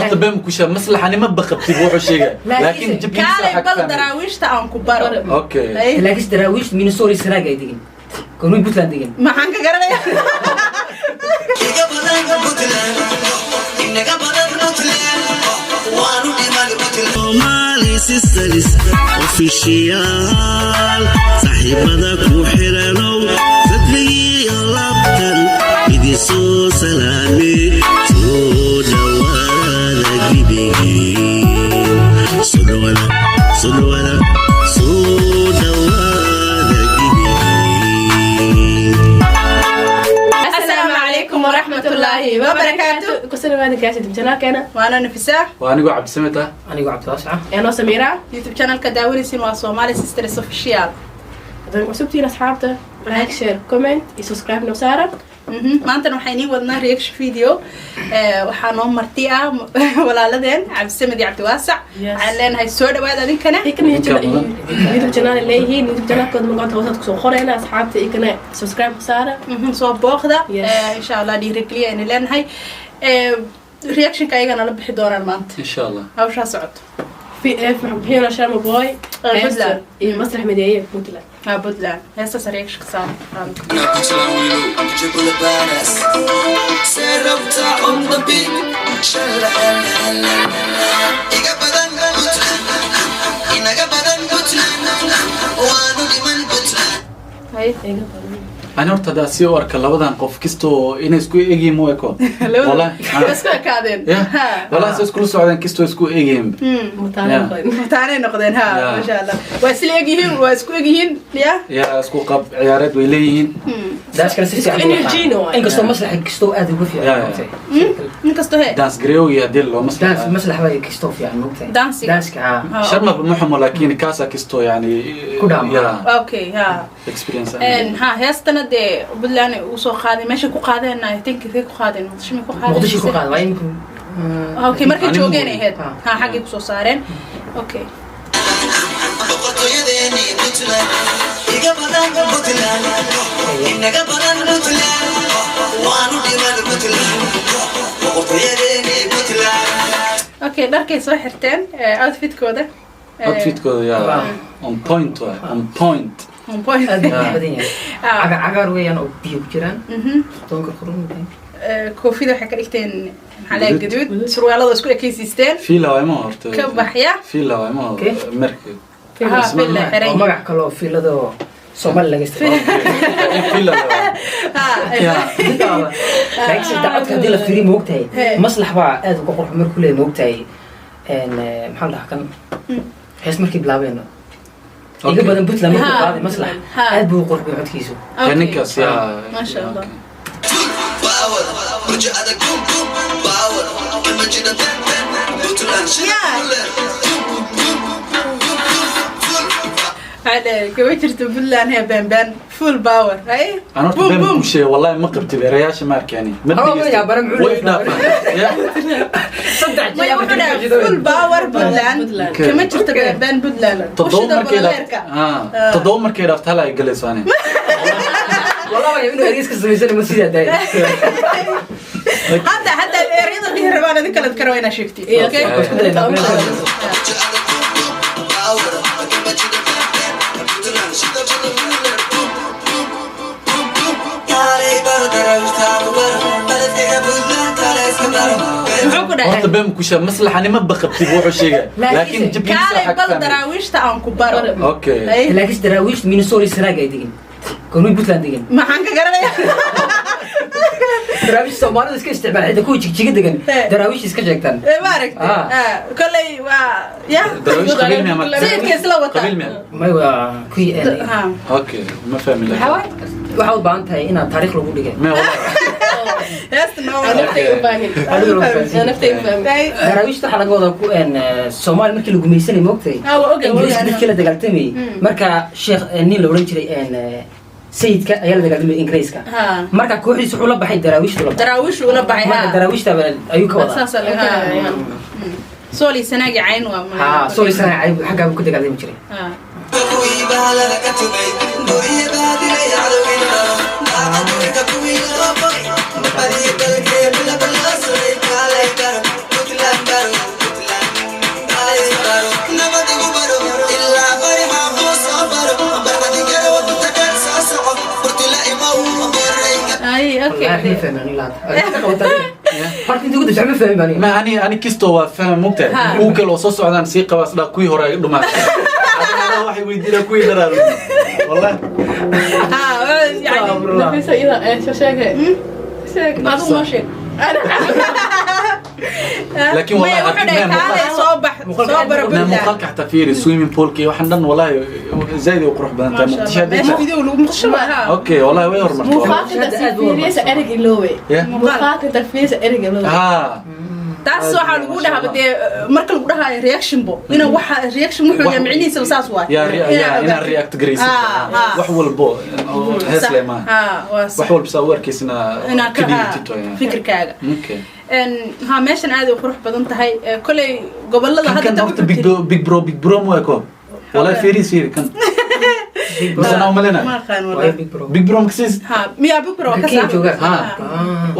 Horta been ku sheeg, maslaxanimo baqabtid wuxuu sheegay, laakiin jabkiisa Kaalay waxa ka bal fahmay. Daraawiishta aan ku baro. Okay. Ay, Laakiin Daraawiish Minnesota Sanaag ay degin, koonfur Puntland degin. Maxaan ka garanayaa? Iga badan Puntland, inaga badan Puntland, waanu dhiman Puntland. Somali Sisters Official, saaxiibada ku xiranow, fadligiiyo labtan idin soo salaame, soo dhawaada gidigiin, soo dhawaada, soo dhawaada, soo dhawaada gidigiin. Asalaamu calaykum waraxmatullaahi wabarakaatu. Kusoo dhawaada guys YouTube channelkeena. Waana Nafisa. Waa anigoo Cabdisamid ah. Anigoo Cabdiwaasca. Ee noo Samiira. YouTube channelka daawanaysiin waa Somali Sisters Official. Haddana cusubtiin asxaabta, like, share, comment iyo subscribe noo saara. Maantana waxaa inii wadnaa reaction video. Waxaa noo marti ah walaaladeen Cabdisamed iyo Cabdiwaasac. Yes. Waxaan leenahay soo dhawaad adinkana. Ikana Idinkaa mudan. YouTube channel ay leeyihiin, YouTube channelkooda magacooda hoosaad kusoo qorayna. Asxaabta ikana subscribe ku saara. Soo booqda. Yes. Insha Allah dhiirigeliya ayna leenahay. Reactionka ayagana la bixi doonaan maanta. Insha Allah. Hawshaa socoto. Fi maxaa bixinaa Sharma Boy Puntland. iyo Maslax Mideeye Puntland. Ha, Puntland heestaas reaction ka saara. Jibula badass. Serabta on the beat. Iga badan Puntland, inaga badan Puntland, waanu dhiman Puntland. Hay. Ani horta haddaa si u arka labadan qof kastoo inay isku egyihiin mu eko. Wallahi, Waa isku ekaadeen. Ya. Wallahi si iskula socdeen kastoo isku egyihiin. Mutaano. Mataanay noqdeen ha. Yeah. Masha Allah, waa isla egyihiin, waa isku egyihiin ya. Ya, isku qab ciyaareed way leeyihiin. Daaskana si fiican Isku ugu energy yaqaan. waay. Inkastoo maslaxa kastoo aad ugu fiican Yeah. moogtahay. Inkastoo he Dance gareogi haddii loo Daans maslaxa. Maslax baa kastoo fiican moogtahay. Dansiga. Danska ha. Sharma muxumo, laakiin kaasa kastoo yani Ku dhaama. Ya. Okay, ha. Experience. Ha, heestana dee Puntland ay ugu soo qaadeen, meeshay ku qaadeen, I think intay ku qaadeen Muqdisho may ku qaadeen? Muqdisho ku qaad waa iminku. Okay, markay Anigu joogeen ay ahayd. Ha. Ha, xaggay kusoo saareen. Okay. Boqortooyadeeni Puntland, iga badan Puntland, inaga badan Puntland, waanu dhiman Puntland, boqortooyadeeni Puntland. Okay, dharkay soo xirteen, outfitkooda. Outfitkooda ya on point waay, on point. On point. Aad buu u badan yahay. Ah. Cagar cagaar weeyaan oo biyo ku jiraan. Doonka qurun. Koofida waxay ka dhigteen maxaa laga Gaduud. gaduud, surwaalada isku ekaysiisteen. Fila waay ma horta. Ka baxya. Fila waay ma. Okay. Marka Ha, fila xiran. Oo magac kale oo fiilada oo Soomaali laga isticmaalo. Fila waay. Ha. Ya. Laakiin xitaa codka haddii la fiiriyo moogtahay, Hey. maslax baa aad uga qurux markuu leeyahay moogtahay. Maxaa la dhahaa kan hees markii bilaabeen, iga badan Puntland markuu qaaday maslax, aad buu u qurux badan codkiisu. Ya, ninkaas ya. Masha Allah. Power burja adag, boom boom power, kama jira ben ben, Puntland shida. Boom boom boom full. Waxaa kama jirto Puntland he been been, full power hay. Aan horta Boom, been boom. ku sheegay, wallahi ma qabtid erayaasha ma arkani ma. Anoo ma yaabana muxuu way leeyahay? dhaafaan ya. Saddex Maya, wuxuu dhahay full power Puntland. Puntland. Kama jirto been been Puntland. Toddoba Ushida markay bololeerka. dhaafto, ah, 7 markay dhaafto hal ay galayso ani. Wallahi inuu ergeys ka samaysan ma sidaa daay. Hadda ereyada dhihi rabaan adin kale karo inaa sheegtid. Yes. Okay. Isku daynaa. Burja adag, boom boom power, kama jira ben ben, Puntland shida boom boom boom boom. Kaalay baro daraawishta ku baro baladkaga Puntland, kaalay iska baro. Muxuu ku dhahay? Horta been ku sheeg, maslaxanimo baqabtid wuxuu sheegay, laakiin jabkiisa Kaalay waxa ka bal fahmay. Daraawiishta aan ku baro. Okay. Ay, Laakiin Daraawiish Minnesota Sanaag ay degin, koonfur Puntland degin. Maxaan ka garanayaa? Daraawiish Soomaalida iska isticmaal, xitaa kuwa Jigjiga degan Eh. Daraawiish iska sheegtaan. Ee, ma aragtay? Ah. Ah, kolley waa ya. Daraawiish qabiil miya marka? Sayidka isla wataa. Qabiil miya? May, waa kuwii Ha. Okay, ma fahmi. Maxaa waay, waxaad u baahan tahay inaad taariikh lagu dhigay. Ma wallahi. Heesta noo Aan wada. naftay u fahmin. Adiga lagu fahansiin. Aan naftay u fahmin. Ay, Daraawiishta waxaa laga wadaa ku Soomaali markii la gumaysanay moogtahay, Ah, waa ogay, Ingiriiska waa ogay. dadkii la dagaaltamayay. Marka sheekh nin la odhan jiray sayidka ayaa la dagaaltamayay Ingiriiska. Ha. Marka kooxdiisa wuxuu la baxay Daraawiishtu la baxay. Daraawiish ula baxay. Marka Ha. Daraawiishta ayuu ka wadaa. Saasaa laga Okay. Sooli sanaagi cayn waa Ha, sooli sana xaggaa buu ka dagaaltami jiray. Ha. Kuwii baalada ka tumay gurya baadilay cadowgina daacadka, kuwii loo baqay badiya dalkee bilabalaasuray, kaalay baro Puntland baro. Ma fahmin aniga laanta. Horta inta ugu dambaysa ma fahmin baan aniga. Ma ani kistoo waa faham, mugtahay. Ha. Kuwa kale oo soo socdaan sii qabaa isdhaa kuwii hore ay dhumaan. Adiga waxay weydiinaa kuwii dharaan, wallahi. Ha, yani Astaghfirullah. Nafisa iyada ee soo sheegay. Sheeg. Adigu noo sheeg. Laakiin Maya, wallahi wuxuu dhahay muuqaal- kaalay soo bax, soo bara Ma Puntland. Muuqaalka xataa fiiri, swimming poolka iyo waxaan dhan, wallahi zaid ay u qurux badan tahay. Maasha Muqdisho Allah. Meesha hadda video lagu Muqdisho waa, ha. Okay, wallahi way horumartay, wallahi. Muuqaalka inta sii fiiriyeysa ereyga iloowe. Yeah. Muuqaalka inta fiiriyeysa ereyga iloowe. Ha. Taas waxaa lagu dhahaa dee marka lagu dhahayo reaction bo ina waxa reaction wuxuu yahay micnihiisa saas waay. Yaa inaad react garaysid. Ha, ha. Wax walbo oo hees leh maaha. Ha, waa sax. Wax walba saa u arkaysina inaad ka ka dhiibtid waay. Fikirkaaga. Okay. Ha, meeshan aad ay u qurux badan tahay. Koley gobolada kan hadda kan horta big bro, big bro, big bro mu eko, wallahi. Fiiri, fiiri kan, mise naa umalena. Ma aqaan Waayo wallahi. Big bro. Big bro makasiis. Ha, miyaa big bro ka Kenya sax? joogaa. Ha. Ah,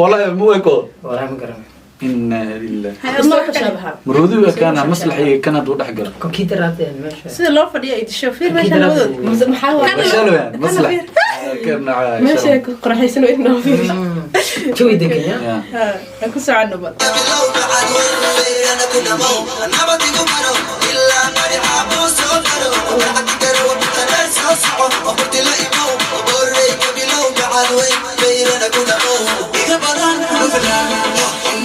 wallahi mu eko. Wallahi ma garanayo. Inna lillahi. Ha, adna wax kale. Shabaha. Maroodi u ekaana maslax iyo kan hadduu dhex galo. Computer aad meesha. Sida loo fadhiyo ay disho, fiir meesha labadood. Maxaa waaye? Bashalowyan maslax kana. Meesha ku qorxaysan oo inoo fiiriyo. Jawi degan ya. Ya. Ha, aan ku soconno bal. Bilowga cadweyn beyrana ku dhamow nabadigu baro ilaa marixaabuu soo garo lacag garow tareer soo soco oqurtila imow boreyka bilowga cadweyn beyrana ku dhamow iga badan Puntland,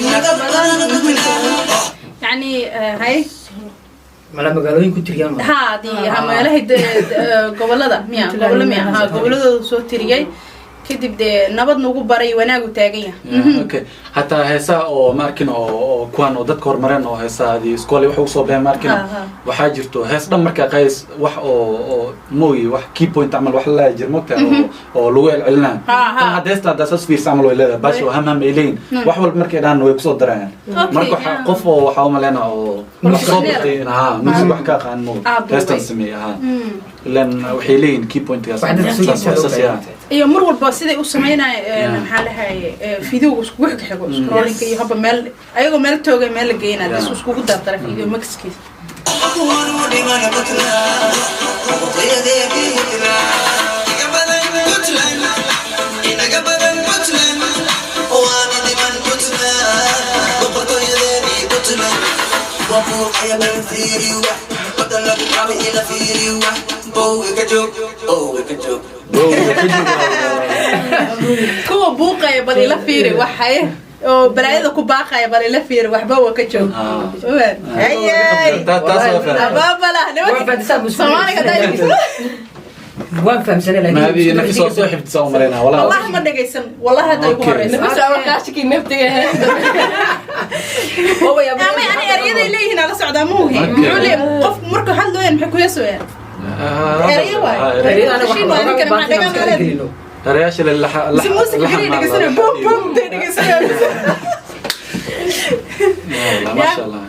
inaga badan Puntland. Yani hay. Mala magaalooyin ku tiriyaan ma. Ha, di ha, meelaha gobolada miya, gobollo miya, ha, goboladooda soo tiriyay, kadib dee nabad nagu baray, wanaagu taagan yahay. Yeah, okay, hataa heesaha oo maarkin oo kuwan oo dadka horumareen oo heesaha adii iskoolay wax ugu soo baxeen maarkin. Ha, ha. Waxaa jirto hees dhan markaa qays wax oo mooyi wax key point camal wax la jir mogtahay oo lagu celcelinayo. Ha, ha. Tan hadda heesta haddaa saas fiirsa camal way leedahay baashi oo ham ham ay leeyihin, wax walba markay dhahan way kusoo darayaan. Marka waxa qof oo waxaa umaleyna oo wax soo bartay, ha, music wax ka aqaan mo Ah, duubay. heestan sameeyay, ha, ilan waxay leeyihin key pointgaas. Wax dadka soo saas jiitaa loo saas, baahan yaa. yahay. Iyo mar walba siday u sameynaya Yeah. maxaa lahaye, videoga iskugu xigxigo, scrollinka iyo haba meel ayagoo meel tooga meel la geynaa Yeah. is iskugu dardara video maxkiisa. Kuwan u dhiman Puntland, boqortooyadeedii Puntland. Iga badan Puntland, inaga badan Puntland, waana dhiman Puntland, boqortooyadeedii Puntland. Waa buuqaya bal fiiri wax, badan lagu qabay ila fiiri wax, bowga ka joog, bowga ka joog. Bowga ka joog. Kuwa buuqaya bal ila fiiri, waxay oo balaayada ku baaqaya bal ila fiiri, waxba waa ka joog. Ah. Hayay. Taas waa fahmay. Abaabala. Waan fahamsan musuq. Soomaaliga haddaa Waan fahamsanay Ma laakiin hadi nafis waa soo xifdisaa umaleynaa, wallahi. Wallahi ma dhagaysan, wallahi hadda igu Okay. horeysa. Nafisa waa kaashiki naftiga. Ama ani eryaday leeyihiin ala socdaa ma ogi. Okay. Muxuu leeyahay qof markuu hadlooyan, maxay ku heesooyaan? Erayo waay. Erayada anaga Shin waxa waa ninkan looga maxaa baahan dhagaa inaan gelino. Erayaasha le Mise muusika kaliya dhegeysanaya, bum bum day dhegeysanaya. Maasha Allah.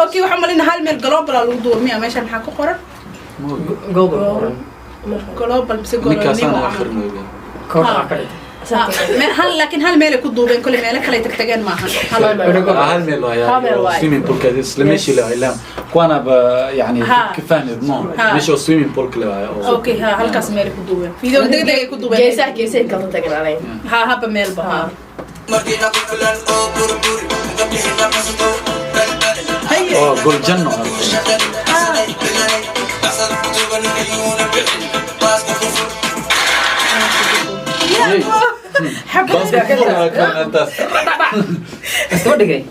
Okay, waxaan malinaa hal meel global aa lagu duuba miya? Meeshan maxaa ku qoran? Google qoran. Global mise Ninkaasaan gololnimo? akhrinayo. Kor waxaa ka dhigtay. Hal, laakiin hal meel ay ku duubeen, kole meelo kale ay tagtageen maahan. Hal Hal meel Hal waaye. meel waaye. Swimming poolka isla meeshii la ilaa kuwana ba yani Ha. ka fahmi mo Ha. meesha swimming poolka la waaye oo Okay, ha, halkaas meel ay ku duubeen, video degdeg ay ku duubeen. Geesaha geesaha kala tagan anaga. Ha, haba meelba, ha. Markiina ku filan oo burburi gabdhihina qasato balbal. Haye. Oo gol janno. Baaska. Hey. Xabad. Taas. Isma dhigay.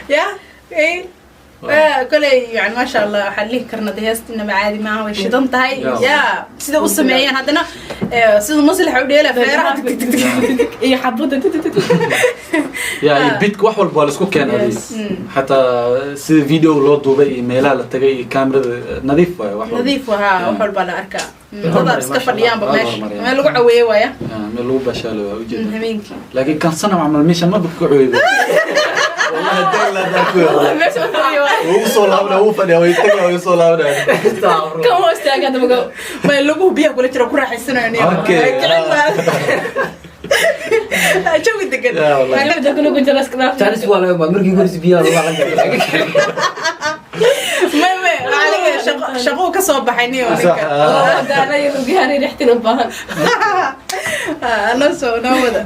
Ya koley yani maasha Allah, waxaan lihi karna de heestinaba caadi maaha, way shidan tahay. Ya sida u sameeyeen haddana sida maslaxa u dheela feeraha tig tig tig tig. Iyo xabadda. Ya, iyo beatka, wax walba waa la isku keenay, xataa sida video loo duubay iyo meelaha la tagay iyo kaamirada nadiif waaye wax walba. Nadiif waa, wax walba la arkaa. Dadaab iska fadhiyaanba Waa meesha horumariyaan. Meel lagu caweeye waaya. Ya, meel lagu bashaalo waa ujeeda. Habeenkii. Laakiin kan sana camal meesha maba ku cuybo, wallahi, dal la ku Meesha u fadhiyo waay. wuu soo laabnaa, wuu fadhiyaa, way tagay, way soo laabnaa. Kan waa istaaga hadda mago. May lagu biyaha kula jira ku raaxaysanayo. Okay. Jawi degan. Ya, wallahi. Laba dakuna ku jira iska dhaaf. Jaanis waa laga maad markii horeysa biyaha lagu calan. May waxaa laga yaabaa shaqo uu ka soo baxay niyo ninka. Daana iyo lugahaan rixtin u baahan. Noo soo noo wada.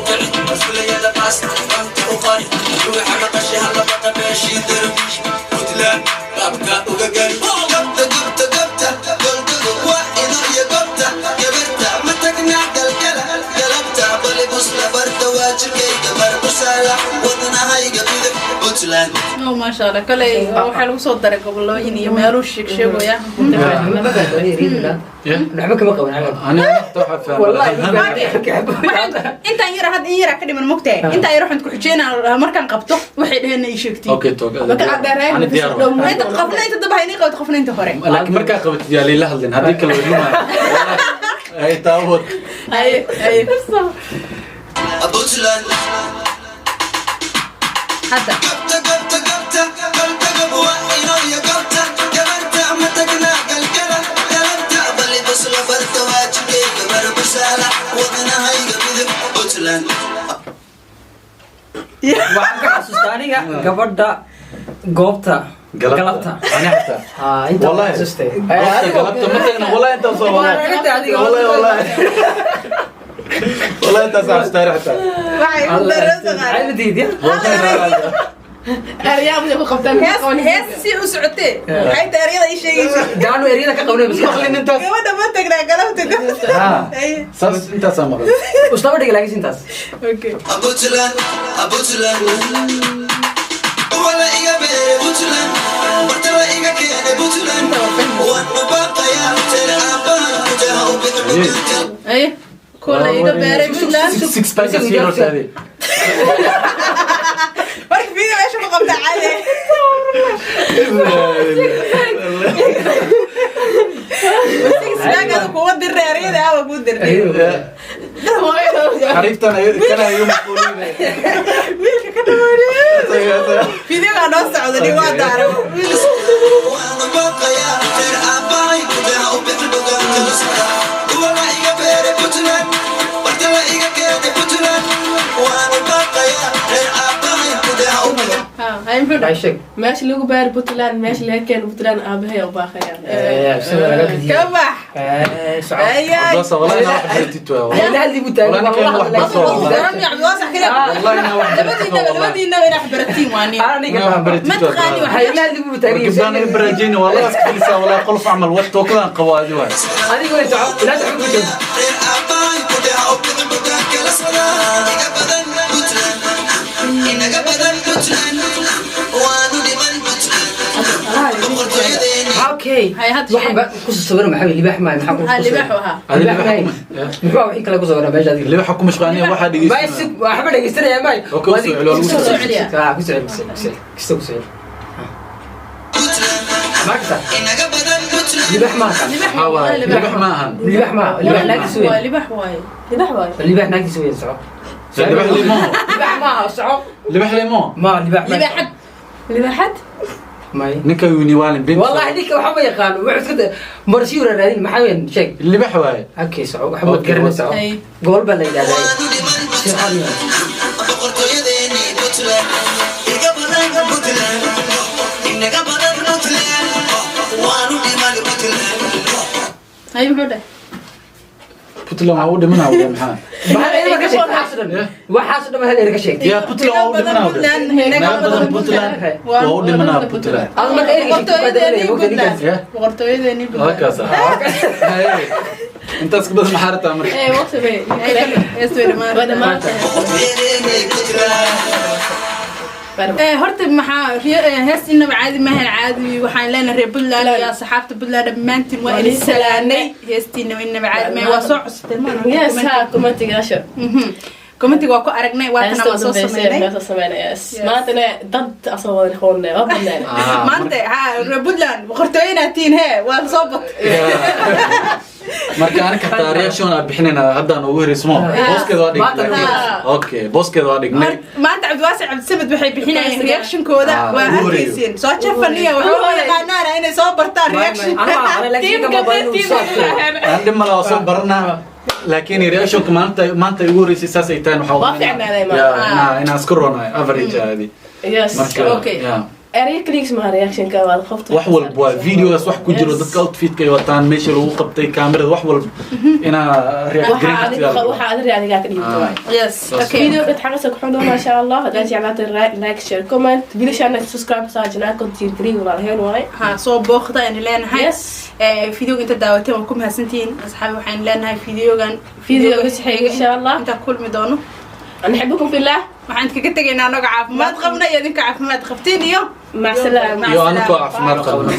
Fulayada baas anta u qari ruuxa maqashay hala baqa meeshii darwiish Puntland baabka uga gal gabta gabta gabta golgogo waa ino iyo gobta gabarta ma tagnaa galgala galabta bali busla barta waa jirkayga barbusaala wadnahayga bidib Puntland. Oh, maasha Allah, koley waxaa lagu soo daray gobolooyin iyo meeluu sheeg sheegaya. Yeah. Waxba kama qaban camal. Aniga nafta waxaa fahmay. Wallahi. Ham ham. Intaan yara hadda in yaraa ka dhiman, mogtahay, intaan yara waxaan ku xujeynaa markaan qabto waxay dheheen ii sheegtiin. Okay, talk. Marka aad dheereen, Ani diyaar waay. Inta qofna inta daba haynii qabto, qofna inta hore. Laakiin markaa qabatid yaa liila hadlin, haddii kale way lumaya. Wallahi. Ay taawad. Haye haye. Puntland. Hadda. Gabta gabta gabta golgogo waa ino iyo gobta gabarta ma tagnaa galgala galabta bali busla barta waa jirkayga barbusaala wadnahayga bidib Puntland. Waxaan ka xasuustaa aniga gabadha goobta galabta. Ani xataa. Ha, inta Wallahi. xasuustay. Goobta galabta ma tagna, wallahi intaas waa wallahi. Wallahi wallahi. Wallahi intaas aan xasuustaa xataa. Waxay u daran. Caybadiid ya. Eryaa ku qabtaan. Hees hees si u socotee, maxay tahay eryada ii sheegaysa? Gaanu eryada ka qabnay bas. Maqlin intaas. Gabadha ma tagnaa galabta. Ha. Haye. Saas intaas aan maqlay. Ustaba dhiga laakiin intaas. Okay. Puntland, Puntland wala iga beere Puntland barta la iga keenay Puntland waan baaqayaa tir aabahan gudaha u bixi. Haye, kuwa la iga beeray Puntland. Six pack sii rotaade. Marka video meesha ku qabtaa caadi. Six pack adu kuwa dirnay, eryada aawa kuu dirnay. Xariiftan kana igu mashquulinay. Wiilka ka dhawaanay videogaa noo socda ni waa daara. Waan baaqayaa tir aabahay gudaha u bixi wala iga beere Puntland barta la iga keenay Puntland waan baaqayaa reer aabahay gudaha u bixi. Ha haye, muxuu dhahay? Ay sheeg. Meesha lagu baari Puntland, meesha laga keeno Puntland, aabahay u baaqaya. Sida laga gediyo. Ka bax. Soco. Ayaa. Cabdaasa wallahi inaa wax baratid waay. La hadli buu taagan. Wallahi ninkan wax barto wallahi. Daran ya Cabdiwasax kaliya. Wallahi inaa wax baratid Labadiinaba wallahi. labadiinaba inaa wax baratiin waa nin. Aniga Inaa wax baratid Ma taqaani wax. Hay la hadli buu taagan. Gabdhaan iga baraajeyna wallahi iska fadhisaa wallahi qolf camal wax tookadan qabo adi waay. Adiga way soco. Ilaa soco ku joog. Reer aabahay gudaha u bixi bukaan kala socdaa iga badan Puntland inaga badan Puntland waanu dhiman Puntland boqortooyadeeni. Okay. Hay, hadda Waxaan ba ku soo sawiran maxaa weeye, libaax maayo, maxaa ku Ha, soo libaax sawiran? ahaa. Adi Libaax libaax maayo. kuma- Muxuu ahaa wixii kale ku sawiran meesha adiga? Libaaxa ku mashquulinayo waxaa Ma dhegeysanaya. waxba dhegeysanaya maayo. Okay, ku soo celi, waa lagu soo celiyaa. Ah, ku soo celi, ku soo celi, ku soo celi. Kasta ku soo celi. Ma arkaysaa? Inaga badan Puntland. Libaax maaha kaas. Libaax. Waxaa waaye Libaax. libaax ma ahan. Libaax maaha, libaax naagtiisa waa weyn. libaax waaye. Libax waayo. Libaax naagtiisa weyn, soco. Libaax limo. Libaax maaha, soco. Libaax limo. Ma libaax maaha. Libaaxad. Libaxad. May. Ninka yuni waalin bin. Wallahi ninka waxba ma yaqaan. Wuxuu iska marsiyo raadin, maxaa weyn sheeg. Libaax waaye. Okay, soco. Waxba Okay, garanaysa, soco. Hay. Gobol baa la yidhahdaa. Waanu dhiman Puntland boqortooyadeeni Puntland iga badan Puntland inaga badan Puntland waanu dhiman Puntland. Haye, muxuu dhahay? Puntland waa u dhimanaa wada maxaa? Maxaa ereyga ka sheegtay? Waxaas oo dhan. Waxaas oo dhan hal erey ka sheegtay. Yaa Puntland waa u dhimanaa wada. Puntland, inaga Inaga badan Puntland waa u dhimanaa Puntland. Aad marka ereyga sheegtay, waa Boqortooyadeennii ereyga, mogta ninkaas. Puntland. Yeah. Boqortooyadeennii Puntland. Halkaas ah. Haye. Intaas ka badan maxaa rabtaa marka? Ee, waqti bay. Hees way dhammaan. Waa dhammaantay. Boqortooyadeeni Puntland. Horta maxaa hees inaba caadi maahan caadi. Waxaan leenahay reer Puntland iyo asxaabta Puntland dhammaantiin waa idin salaanay. Heestiina inaba caadi maahan, waa soo cusubteen maana. Yes, ha, commentigaasha. Commentiga waa ku aragnay, waatana waa soo sameynay. Soo sameynay, yes. Yes. Maantana dad asoo wada noqonay, waa badnaan. Ah, maanta ha reer Puntland boqortooyinaa tiin hee waa soo batay. Marka aniga xataa reaction aan bixinayna haddaan ugu horeysmo booskeeda waa dhignay. Maanta. Okay, booskeeda waa dhignay. Maanta Cabdiwaasic Cabdisamad waxay bixinayeen reactionkooda. Ah, waa ugu horeeyo. arkaysiin soo jafaniya waxaa u yaqaanaana inay soo bartaan reaction. Aan dhib mala waa soo baranaa, laakiin reactionka maanta igu horeysay saas ay tahay waxaa Waa fiicnaaday maanta. Yeah, inaa iska roonaay average aadi. Yes. Marka Okay. yeah. Erey kaligiis maha reactionka, waad qofta. Wax walba waa videogaas wax ku jiro, dadka outfitka ay wataan, meesha lagu qabtay, kaamirada, wax walba inaa react garin kartid aa la rabaa. Waxa adiga adigaa ka dhiibto waay. Yes, okay. Video xaqasa ku xidho, maasha Allah. Haddaad jeclaatay, like, share, comment, wiilashaana subscribe saa janaa kontiir gariig walaalaheen waay. Ha soo booqda aynu leenahay. Yes. Videoga inta daawateen waa ku mahadsantihiin, asxaabi. Waxaynu leenahay videogan Videoga si xiga, insha Allah. Intaan kulmi doono. نحبكم في الله. Waxaan kaga tegaynaa anaga caafimaad qabna iyo idinka caafimaad qabtiin iyo مع السلامة. Iyo anakoo caafimaad qabna.